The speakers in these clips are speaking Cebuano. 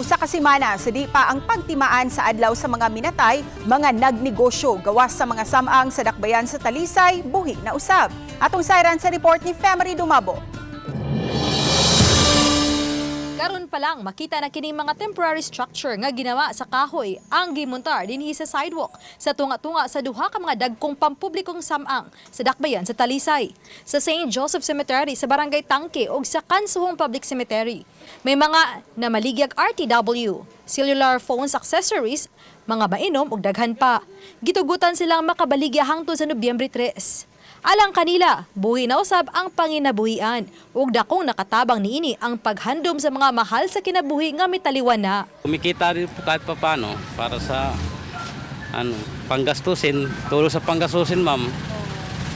1 ka semana sa di pa ang pagtimaan sa adlaw sa mga minatay, mga nagnegosyo gawas sa mga samang sa dakbayan sa Talisay, buhi na usab. Atong sayran sa report ni Femery Dumabo. Karon pa lang makita na kining mga temporary structure nga ginawa sa kahoy ang gimontar dinhi sa sidewalk sa tunga-tunga sa duha ka mga dagkong pampublikong samang sa dakbayan sa Talisay, sa St. Joseph Cemetery sa Barangay Tangke ug sa Kansuhong Public Cemetery. May mga namaligyag RTW, cellular phones, accessories, mga mainom ug daghan pa. Gitugutan silang makabaligya hangtod sa Nobyembre 3. Alang kanila, buhi na usab ang panginabuhian ug dakong nakatabang niini ang paghandom sa mga mahal sa kinabuhi nga mitaliwan na. Kumikita rin po kahit papano para sa ano, panggastusin. Tulong sa panggastusin, ma'am.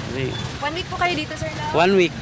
Kasi One week po kayo dito, sir, na? one week.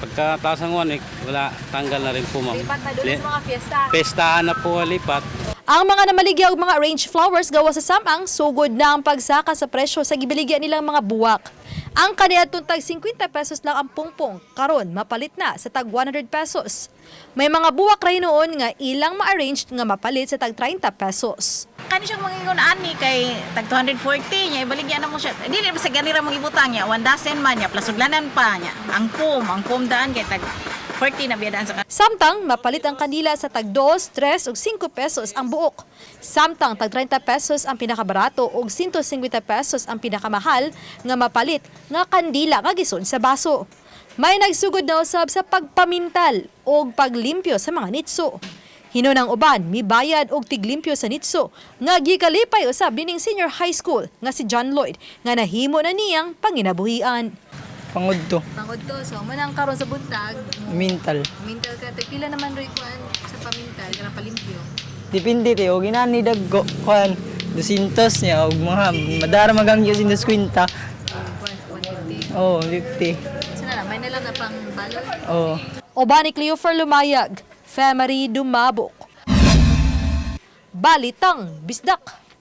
Pagkatapos ng one week, wala, tanggal na rin po, ma'am. Lipat na doon sa mga fiesta. Pestahan na po, lipat. Ang mga namaligya og mga arranged flowers gawa sa samang, sugod na ang pagsaka sa presyo sa gibiligya nilang mga buwak. Ang kaniadtong tag 50 pesos lang ang pungpong, karon mapalit na sa tag 100 pesos. May mga buwak ray noon nga ilang ma-arranged nga mapalit sa tag 30 pesos. Kani siyang mangingon ani kay tag 240 niya, ibaligya na mo siya. Dili ba sa ganira mong ibutang niya, one dozen man niya plus suglanan pa niya. Ang pom daan kay tag 40 na biya daan sa Samtang mapalit ang kanila sa tag 2, 3 ug 5 pesos ang buok. Samtang tag 30 pesos ang pinakabarato ug 150 pesos ang pinakamahal nga mapalit nga kandila nga gison sa baso. May nagsugod na usab sa pagpamintal og paglimpyo sa mga nitso. Hinunang uban, mibayad og tiglimpyo sa nitso nga gikalipay usab dining senior high school nga si John Lloyd nga nahimo na niyang panginabuhian. Pangod to. Pangod to, so mo nang karon sa buntag, Mental. Mintal ka. Pila naman rin kuan sa pamintal, kanang palimpyo? Depende te, og inani dagko kuan 200 niya og mga madara magang 250. 150. Oh, 50. So na, may na lang na pang balot. Oh. Oba ni Cleofer Lumayag, Femery Dumabok. Balitang Bisdak.